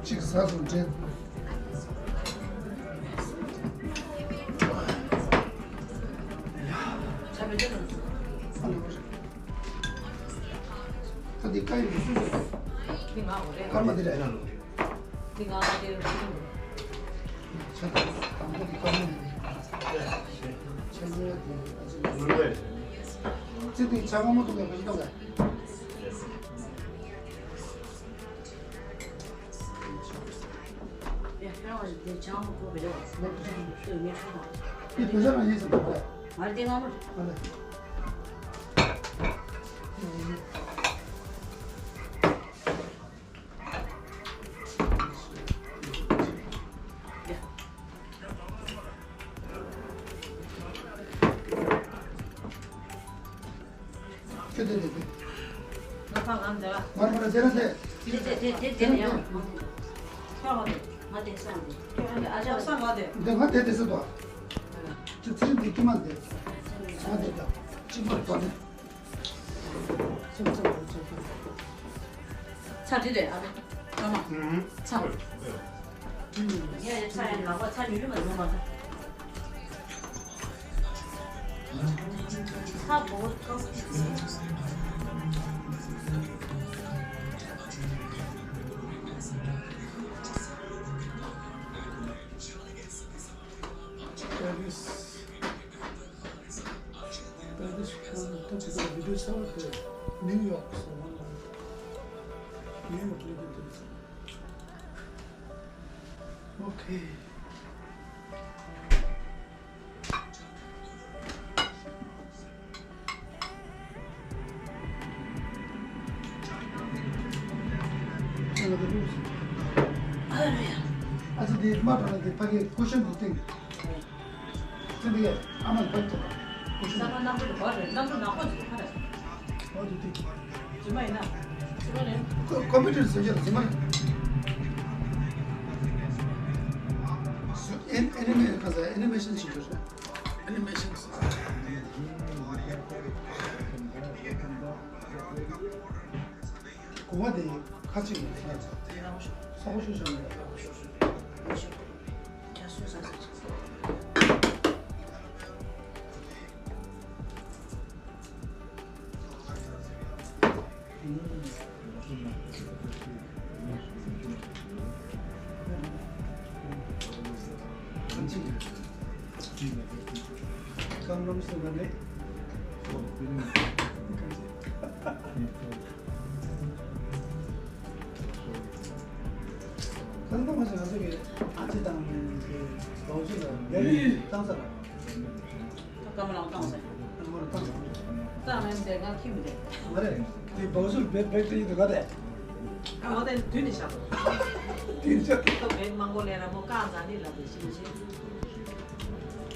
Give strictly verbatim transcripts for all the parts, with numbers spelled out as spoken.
གཅིག་ཟ་སོང་དྲན། ད་འདི་ཀ་ཡིན་སུ་ཟེར། འདི་ང་འོ་རེད། སྐར་མ་འདི་རེད། འདི་ང་འོ་རེད། ཆ་ད་དང་པོ་འདི་སྐར་མ་འདི། ཆ་ཡིན་ལ་འདི་ཨ་ཅེ་ལ། ཙི་འདི་ཆ་སྔ་མོ་འདུག་གས་བཞི་སྟོང་གས། ཁྱོད་དེ་དེ་དེ། ང་ཕ་ང་འདྲ། མར་མར་དེ་ན་དེ། དེ་དེ་དེ་དེ་དེ་ནས་ཡང་། ཁྱོད་ང་དེ། ང་དེ་སང་དེ། ཁྱོད་ཨ་ཅག་སང་ང་དེ། འདི་ང་དེ་དེ་སུ་དོ། ཁྱོད་ཚེ་རིང་དེ་ཀྱི་མ་དེ། ང་དེ་དང་གཅིག་པར་དོ་ནས། ཚ་དེ་དེ་ཨ་ཕ། ཨ་མ། ཚ། ཡ་ཡ་ཚ་ཡ་ལག་པ་ཚ་ཉུལ་ཉུལ་མ་ཡོང་མ་ཚ། Paris, Paris, New York, so one, New York, New York. Okay. ཨ་ཙི་དེ་མ་དྲང་ན་དེ་ཕ་གིའི་ཀུ་ཤན་དེ་སྟེང་། ཙི་དེ་ཨ་མ་ལ་ཕ་གི་ཐོག་ཀུ་ཤན། ས་ཁ་གནམ་གྲུ་དེ་བར་རེད། གནམ་གྲུ་ནག་པོ་ཅིག་ཁ་རེད། འོ་དེ་དེ། རྫུན་མ་ཡིན་ན། རྫུན་མ་རེད། ཀོ་ཀོམ་པུ་ཊར་བཟོ་རྒྱུ་རྫུན་མ་རེད། ཨེ་ཨེ་ནི་མེ་ག་ས་ཨེ་ནི་མེ་ཤན་བྱེད་རྒྱུ་རེད། ཨེ་ནི་མེ་ཤན་བཟོ། གོ་བ་དེ་ཁ་ཅིག་ཡིན་ན་ཚ་པོ་ཤོར་ཤོར་ནས། ཀམ་རམ་སུ་བ་ནེ། ཁ་སང་མ་ཟེར་ང་ཚོ་གི་ཨ་ཅེ་དང་གི་བང་ཆུ་ལ་འདིར་བཏང་ས་ར། ད་ཀ་མ་ལ་བཏང་ས། ཀ་མ་ལ་བཏང་ས། བཏང་ནས་འདིར་ང་ཁྱིམ་རེད། མ་རེད། དེ་བང་ཆུ་བེད་བེད་དེ་ཡིན་དུ་ག་དེ། ཨ་འོ་དེ་དུས་ནས་བཞག་དུས་ནས་བཞག་ད་བེད་མང་པོ་ལས་ར་མོ་ཀ་ཛ་ནི་ལ་དེ་ཤིང་ཤིང་།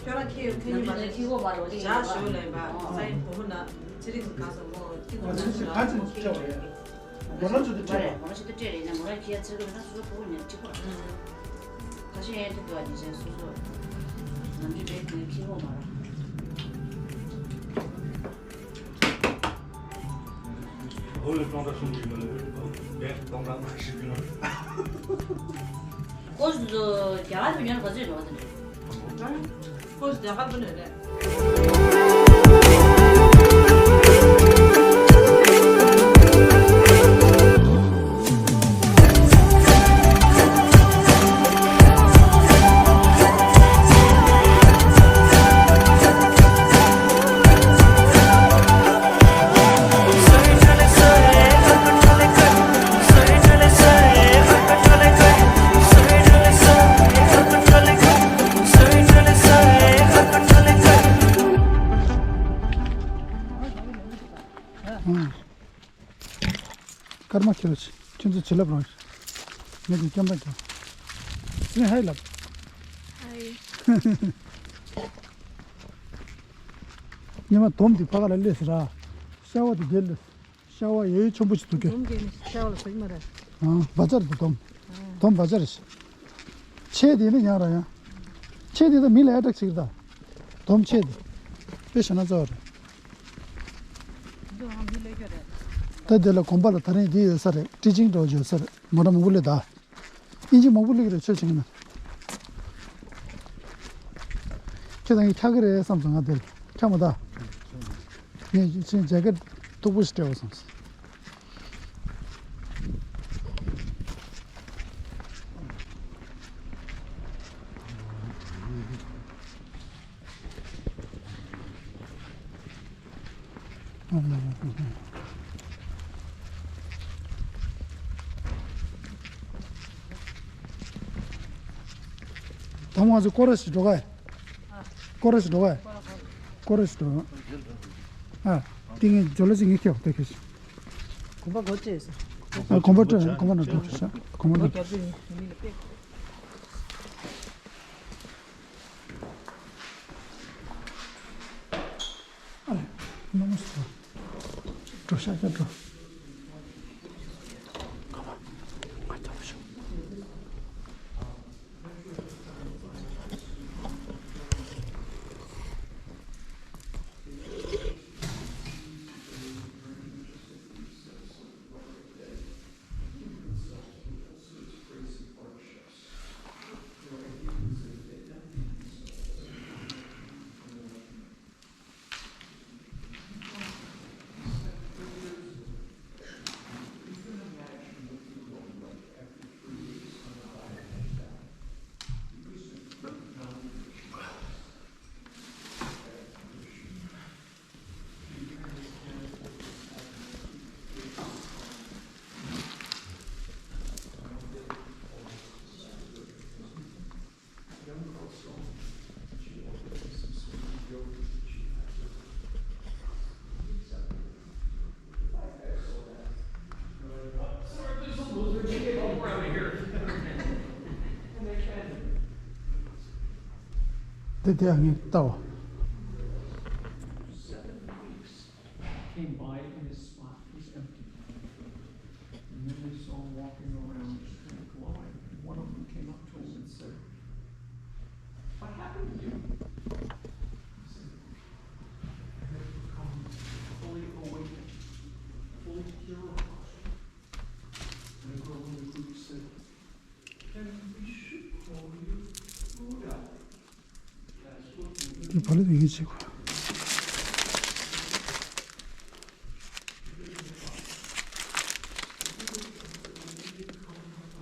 ཁྱོད་རང་ཁྱི་ཡོད་ཁྱི་ཡིན་པ་རེད། ཁྱི་གོ་བ་རོ་དེ་ཞག་ཞོ་ལས་པ་ས་ཡི་བུ་མོ་ན་ཚེ་རིང་ག་ས་མོ་ཁྱི་ཚོ་ན་ཞག་མོ་ཁྱི་ཡོད་རེད། མོ་རང་ཚོ་དེ་སྤྲད་རེད། མོ་རང་ཚོ་དེ་སྤྲད་རེད་ན་མོ་རང་ཁྱི་ཡ་ཚེ་གི་ན་སོ་སོ་ཕོ་བོ་ཉག་གཅིག་པ། ཁ་ཤས་ཡན་ཐུབ་ཏུ་བ་ཉི་ཆ་སོ་སོ་ནམ་རྒྱུན་བེད་ཁྱི་གོ་མ་ར། ཀོ་ཤུ་ཚོ་རྒྱ་གར་བུད་ཉོན་ག་ཚོད་ཡོད་རེད། ཀོ་ཤུ་རྒྱ་གར་བུད་ཉོན་རེད། སྐར་མ་ཁྱེར་ཆི། ཁྱོད་ཚོ་བྱིན་རླབས་རང་ཞིག་ངས་ཀྱང་སྐྱོན་པ་ཀྱང་། སེམས་ཧའི་ལབ། ཧའི། ཉི་མ་དོམ་དེ་ཕ་ག་ལ་སླེབས་ཟེར་ར། ཤ་བ་དེ་རྒྱལ་སླེབས། ཤ་བ་ཡོད་ཆེན་པོ་ཞིག་འདུག་གས། དོམ་གྱི་ནི་ཤ་བ་ལ་ཟེར་གྱི་མ་རེད། ཨང་བ་ཛར་དེ་དོམ། དོམ་བ་ཛར་རེད། ཆེ་དེ་ནི་ཡང་ར་ཡང་། ཆེ་དེ་ད་མི་ལ་ཨེ་ཊེག་བྱེད་ཀྱི་ད། དོམ་ཆེ་དེ། དཔེ་བཞག་ན་གཙོ་བོ་རེད། འདི་འང་མི་ལས་ཀྱི་རེད། ད་དེ་ལ་དགོན་པ་ལ་ད་རིང་འདི་ཡོད་ས་རེད། ཊི་ཅིང་འགྲོ་ཡོད་ས་རེད། མོ་ཊ་མང་པོ་སླེབས་ད། ཨིན་ཇི་མང་པོ་སླེབས་ཀྱི་རེད། ཆོས་བྱེད་མཁན། ཁྱོད་ད་ངས་འཁྱག་གི་རེད་བསམ་སོང་། ང་དེ་ལ་འཁྱག་མ་ད། ངས་ཅིག་ཇེ་ཀེཊ་མཐུག་པོ་ཞིག་སྤྲད་དགོས་བསམ་སོང་། ད་ང་ཚོ་སྐོར་ར་ཞིག་འགྲོ་ག་ཡ། སྐོར་ར་ཞིག་འགྲོ་ག་ཡ། སྐོར་ར་ཞིག་འགྲོ། ཨ། ཏིང་ངེ་ཇོ་ལ་ཅིག་ངེ་ཁྱེར་ཏེ་ཁྱེར། གོམ་པ་སྒོ་བཅད་ཟེར། ཨ། གོམ་པ་སྤྲོད། གོམ་པ་ནང་འགྲོ་ཤག་གོམ་པ་ནང་འགྲོ། ཨ་ལེ། རྣམ་པ་ཚོ། འགྲོ་ཤག་ཀྱང་འགྲོ། གོམ་པ། ང་རྒྱབ་ལ་ཤོག་དེ་དེ་ཡང་ངས་ལྟ་བ། Came by and his spot was empty. And then they saw him walking around, just kind of glowing. And one of them came up to him and said, "What happened to you?" He said, "I have become fully awakened, fully purified." And a girl in the group said, "Then we should call you Buddha." དེ་བ་ལི་དེ་ངས་བྱེད་དགོས།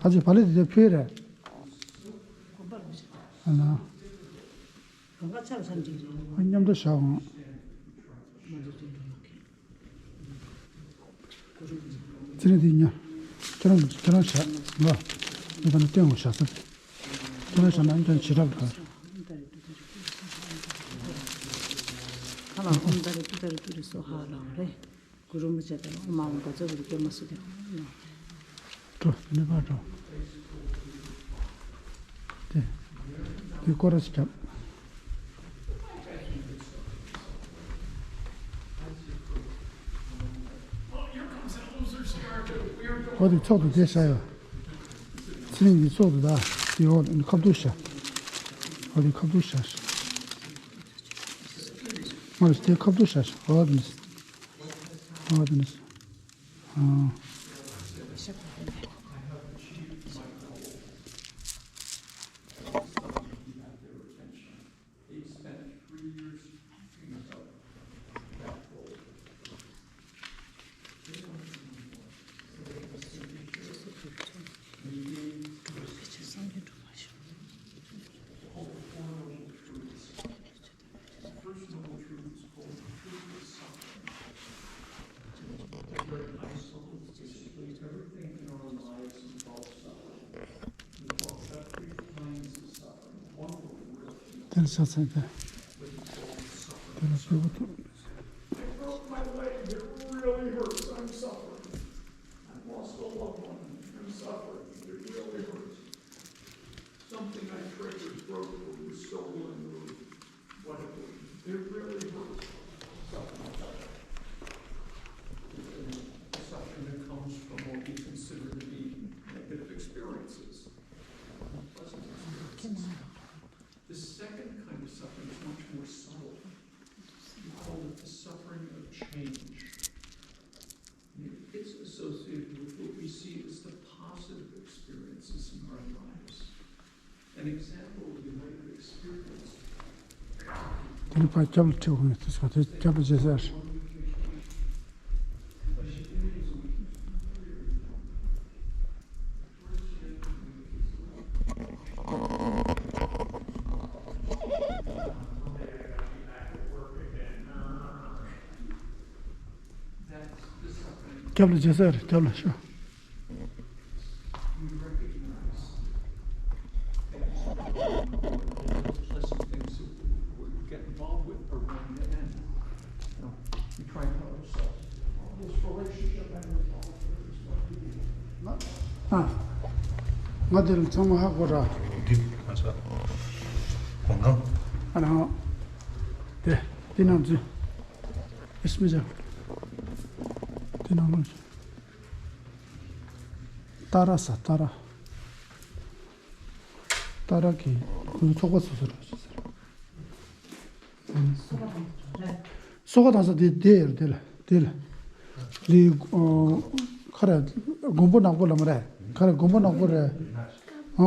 ཨ་ཅེ་བ་ལི་དེ་དེ་ཕུལ་རེད། ཨ་ན། མཉམ་དུ་བཞག་འོང་། ཚེ་རིང་དེ་ཉ། ཁྱེད་རང་ཁྱེད་རང་བཞག་ལ། ངས་ད་ནི་སྟོན་འོང་བཞག་ས་དེ། ཁྱེད་རང་བཞག་ན་ཨ་ཅང་བྱེད་རབས་དང་། ཁ་ལ་ཨོཾ་ཏཱ་རེ་ཏུཏྟཱ་རེ་ཏུ་རེ་སྭཱ་ཧཱ་ལབ་རེད། གུ་རུ་མི་བྱེད་དང་ཨོཾ་ཨཱཿཧཱུྃ་ག་ཚོད་རིག་པའི་མ་སུ་དེ། འགྲོ། དེ་ནས་ཕར་འགྲོ། དེ། དེ་སྐོར་ར་ཞིག་རྒྱབ། འོ་དེ་ཚོགས་འདུ་དེ་བཞག་ཡོད། ཚེ་རིང་གི་ཚོགས་འདུ་ད་དེ་འོག་ཁ་བསྡུ་བཞག་འོ་དེ་ཁ་བསྡུ་བཞག་མ་རེད་དེ་ཁ་བསྡུ་བཞག་འོ་དེ་ནི། འོ་དེ་ནི། ཨང་། དེར་ཆ་ཚང་དེ། དེ་ལ་སྤྲོད་པ་ཐོབ། I broke my leg. It really hurts. I'm suffering. I lost a loved one. I'm suffering. It really hurts. Something I treasured broke. It was so unmoved. What it was. It really hurts. Suffering. Suffering that comes from what we consider to be negative experiences. Unpleasant experiences. The second kind of suffering is much more subtle. We call it the suffering of change. It's associated with what we see as the positive experiences in our lives. An example of the negative experience དེ་ནི་ཕར་སྐྱབས་ལ་ཁྲིད་དགོས་ནི་དེ་སོ་དེ་སྐྱབས་ལ་རྗེས་སར། སྐྱབས་ལ་རྗེས་སར་སྐྱབས་ལ་ཤོག་ཨ། ང་འདི་ལ་ཚང་མ་ཧ་གོ་ར། འདི་ང་ཚོ་གོང་ཁང་། ཨ་ནི། དེ་དེ་ནང་འཛུལ། ཨེ་སྨི་ཅང་། དེ་ནང་ལོགས། ཏཱ་ར་ས་ཏཱ་ར། ཏཱ་ར་གི་ཁོའི་ཚོགས་པ་སོ་སོ་རེད་ཟེར། སོ་ཁ་དང་ས་དེ་དེ་ཡོད་དེ་ལ་དེ་ལ། ལི། ཁ་ར་མགོན་པོ་ནག་པོ་ལ་མ་རེད། ཁ་ར་མགོན་པོ་ནག་པོ་རེད། ཨ།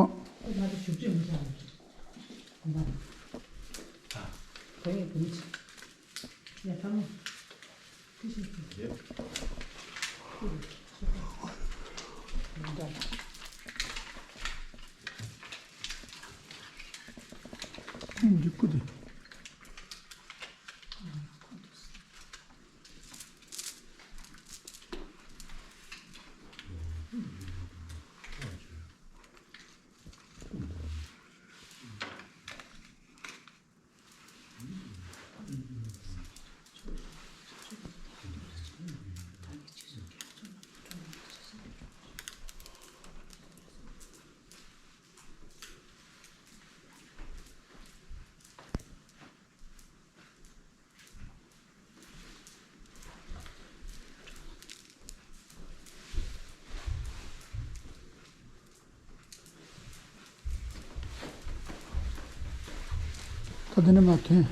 ད་དེ་ནས་མར་ཐོན།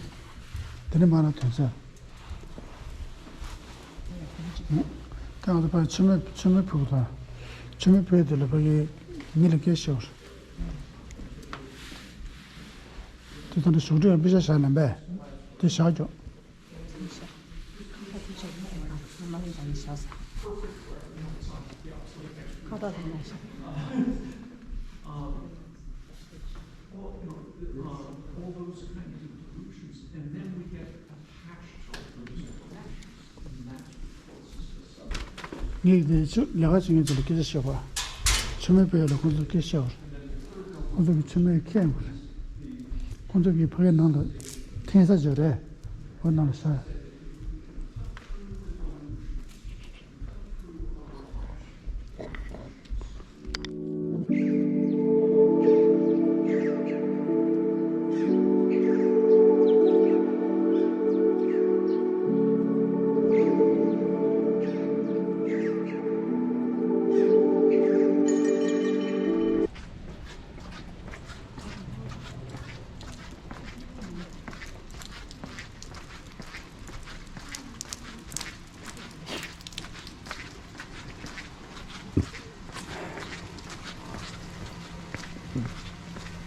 དེ་ནས་མར་ཐོན་ས། ད་ང་ཚོ་ཕར་མཆོད་མེ་མཆོད་མེ་ཕུལ་དང་། མཆོད་མེ་ཕུལ་དེ་ལ་ཕ་གི་མི་ལ་སྐད་ཤོར། དེ་ད་ནི་བཞུགས་ཁྲི་ཡང་དཔེ་ཆ་བཞག་ལེན་པས། དེ་བཞག་ཀྱོག་ངས་དེ་ཚོ་ལས་ཀ་བྱེད་མཁན་ཚོ་ལ་སྐད་ཆ་བཤད་པ། མཆོད་མེ་སྤོས་ལ་ཁོང་ཚོ་སྐད་ཆ་བཤད་པ། ཁོང་ཚོ་གི་མཆོད་མེ་ཁྱེར་དགོས་རེད། ཁོང་ཚོ་གི་ཕ་གིའི་ནང་དུ་འཐེན་ས་ཅིག་རེད། འོ་ནང་ལ་ས།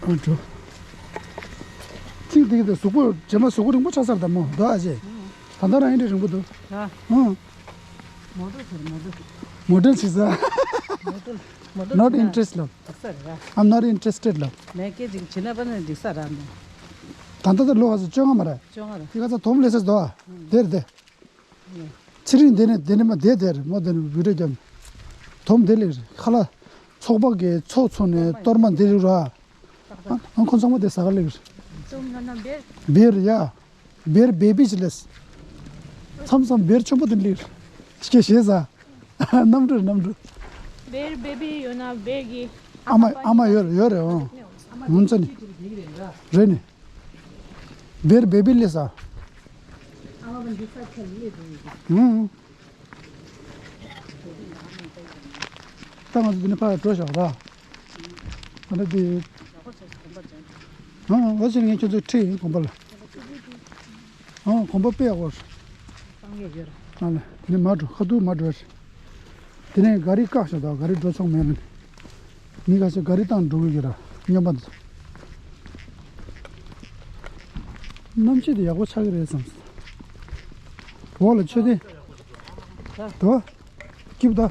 ཨ་འགྲོ། ཚིག་འདི་གི་གཟུགས་པོ་རྗེས་མ་གཟུགས་པོ་རིང་པོ་ཆགས་ས་རེད་ད་མོ་འདུག་ཨ་ཅེ། ད་ལྟ་རང་ཡིན་འདྲ་རིང་པོ་འདུག་ཨ། ཨང་། མོ་ཊ་ཟེར་མོ་ཊ། མོ་ཊ་ཞིག་ཟ། མོ་ཊ། མོ་ཊ། Not interested ལབ། འགྲིག་ས་རེད་ར། I'm not interested ལབ། མེ་ཀེ་ཅིག་བྱིན་ན་པ་ནི་འགྲིག་ས་ར་མེ། ད་ལྟ་ད་ལོ་ག་ཚོད་བཅོ་ལྔ་མ་རེད། བཅོ་ལྔ་རེད། དེ་ག་ཚོད་དོམ་ལས་སེ་འདུག་ཨ། དེར་དེ། ཚེ་རིང་དེ་ནས་དེ་ནས་མ་དེ་དེར་མོ་དེ་ནས་བི་ཌིའོ་རྒྱབ། དོམ་དེ་ལས་ཁ་ལ་ཚོགས་པ་གི་ཚོགས་ཚོགས་ནས་གཏོར་མ་འདི་རུ་ར། ཨ་ཁོ་ཚང་མ་དེ་ཟ་ག་ལེགས། བེར་ཡ། བེར་བེ་བི་ཅི་ལེས། མཚམས་མཚམས་བེར་ཆེན་པོ་དེ་ལེགས། སྐྱེ་ཞེས་ཟ། གནམ་གྲུ་གནམ་གྲུ། བེར་བེ་བི་ཡོད་ན་བེར་གི། ཨ་མ་ཨ་མ་ཡོད་རེད་ཡོད་རེད་ཨང་། ངོ་མཚར་ནི། རེད་ནི། བེར་བེ་བི་ལེས་ཟ། ཨ་མ་འདི་ས་ཁྱེར་ལེ་དེ། ད་ང་ཚོ་འདི་ནས་ཕར་འགྲོ་བཞག་ར། ཨ་ནི་འདི། ཨང་། འོ་ཟེར་ངས་ཁྱོད་ཚོ་ཁྲིད་ཡིན་དགོན་པ་ལ། ཨང་། དགོན་པ་དཔེ་ཡག་པོ་རེད། ཨ་ལ། དེ་ནས་མར་འགྲོ་ཁ་ཐུག་མར་འགྲོ་རེད། དེ་ནས་ག་རི་བཀག་བཞག་ད་ག་རི་འགྲོ་ཆོག་མེད་ལ་ནི། མི་ཁ་ཤས་ག་རི་བཏང་འགྲོ་གི་ཡོད་ར་སྨྱོན་པ་འདི། གནམ་གཤིས་དེ་ཡག་པོ་ཆགས་ཀྱི་རེད་བསམ། འོག་ལ་མཆོད་རྟེན། དོ། སྐྱིབས་དོ།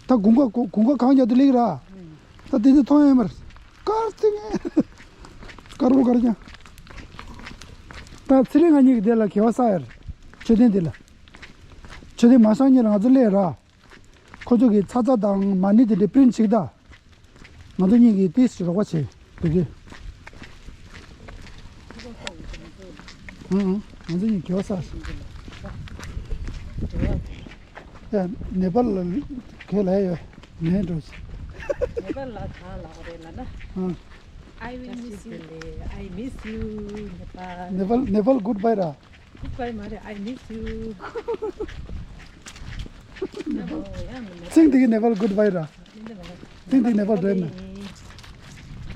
ད་དགུན་ཁ་དགུན་ཁ་གངས་རྒྱག་དུས་ལེགས་ར། ད་དེ་ཚོ་མཐོང་ཡོད་མ་རེད། དཀར་ཐིང་ངེ། དཀར་པོ་དཀར་རྐྱང་། ད་ཚེ་རིང་ང་གཉིས་ཀྱི་དེ་ལ་གེ་བ་ས་ཡར། མཆོད་རྟེན་དེ་ལ། མཆོད་རྟེན་མ་བཞེངས་སྔོན་ལ་ང་ཚོ་སླེབས་ར། ཁོ་ཚོ་གི་ཚ་ཚ་དང་མ་ཎི་དེ་འདྲ་པི་རིན་ཊི་བྱེད་ཀྱི་ད། ང་ཚོ་གཉིས་ཀྱིས་ཏིས་རོགས་པ་བྱེད་འདུག་གི། ཨང་ཨང་། ང་ཚོ་གཉིས་གེ་བ་ས། ཡ། ནེ་པཱལ་ལ་ག་རེ་ལབ་ཡོད། ངས་འགྲོ། ནེ་པཱལ་ལ་ག་ལབ་རེད་ལབ་ན། ཨང་། I will miss you. I miss you, Nepal. ནེ་པཱལ་ནེ་པཱལ་གུཌ་བྷའི་ར། Goodbye མ་རེད། I miss you. ཚིག་འདི་གི་ནེ་པཱལ་གུཌ་བྷའི་ར། ཚིག་འདི་ནེ་པཱལ་འགྲོ་ཡིན་ན།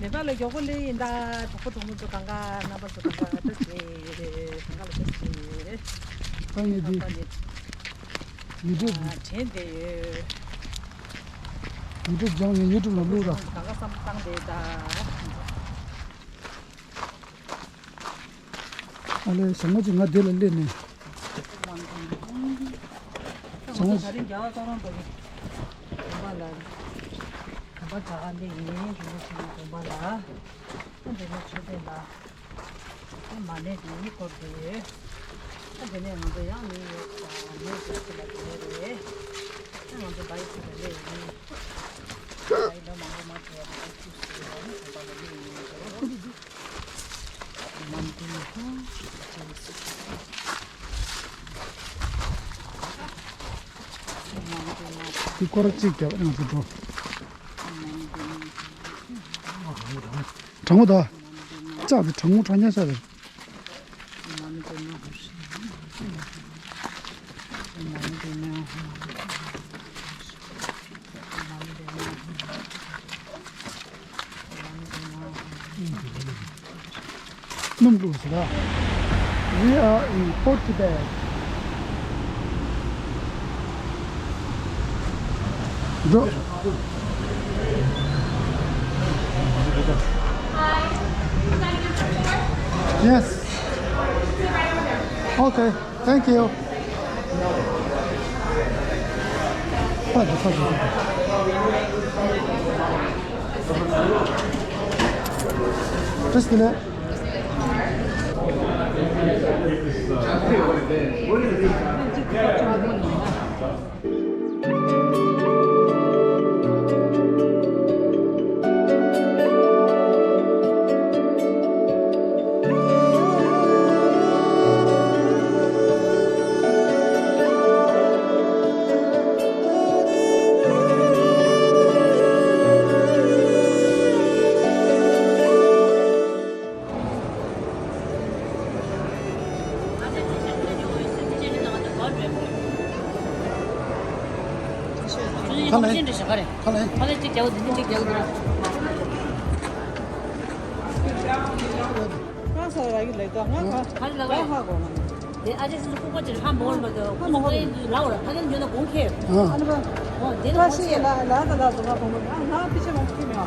ནེ་པཱལ་ལ་མགྱོགས་པོ་སླེབས་ཡིན་ད། གྲོགས་པོ་གྲོགས་མོ་ཚོ་གང་ག་རྣམ་པ་ཚོ་གང་ག་བཀྲ་ཤིས་བདེ་ལེགས། གང་ག་ལ་བཀྲ་ཤིས་བདེ་ལེགས། ད་ངས་འདི་ཨ་ནི་ཡུ་ཊུབ་ཨ་དྲན་བསྡད་ཡོད། ཡུ་ཊུབ་སྦྱངས་ནས་ཡུ་ཊུབ་ལ་བླུགས་ར། གང་ག་བསམ་བཏང་བསྡད་ད། ཨ་ལས་ཞང་མོ་ཅིག་ང་འདི་ལ་སླེབས་ནས། ང་ཚོ་ད་རིང་རྒྱལ་བ་ཀ་རོང་དགོན་པ་ལ། དགོན་པ་གྲྭ་ཁ་སླེབས་ཡིན། རིན་པོ་ཆེ་གི་དགོན་པ་ལ། ཨ་འདི་ནས་མཆོད་རྟེན་ལ། ཨ་མ་ཎི་འདི་ཡིག་སྐོར་དེ་ཡོད། ཨ་འདི་ནས་ང་ཚོ་ཡང་ནིའུ་ཡོག་དང་ནིའུ་ཇར་སི་ལ་འགྲོ་ཡ་རེད། ཨ་ང་ཚོ་བྷའི་སི་ལ་སླེབས་ཡིན། བྷའི་ལོ་མང་པོ་མ་འགྲོ་བ་དང་ཨ་ཅུ་སི་ལ་ནི་དགོན་པ་ལ་སླེབས་ཡིན། དེ་སྐོར་གཅིག་བརྒྱབ་ང་ཚོ་འགྲོ། གྲང་མོ་ད། ལྕགས་དེ་གྲང་མོ་གྲང་རྐྱང་ཤ་རེད། སྣུམ་བླུགས་ཟེར་ལ། We are in Port Tibet. འགྲོ། Yes. Okay. Thank you. ཕར་འགྲོ། ཕར་འགྲོ། བཀྲ་ཤིས་བདེ་ལེགས། ཁ་ལེ། ཁ་ལེ། ཁ་ལེ་གཅིག་རྒྱག་འདི་ནི་གཅིག་རྒྱག་ང་ས་ར་གི་ལེགས་དང་ང་ཁ་ལེ་ལ་ཧ་གོ་ང་། དེ་ཨ་ཅེ་སི་ལྐུག་པ་ཅིག་ཧ་མོ་ལ་དོ་ཧ་མོ་ལ་ཡིན་དུ་ལའོ་ར་ཕ་གན་ཉོ་ན་གོང་ཁེ། ཨ་ནི་པ། ཨོ་དེ་ལ་ཁ་ཤི་ལ་ལ་ད་ལ་སོ་ང་གོང་མ་ང་ང་ཕི་ཆེ་མ་ཕི་མེ་ཨ།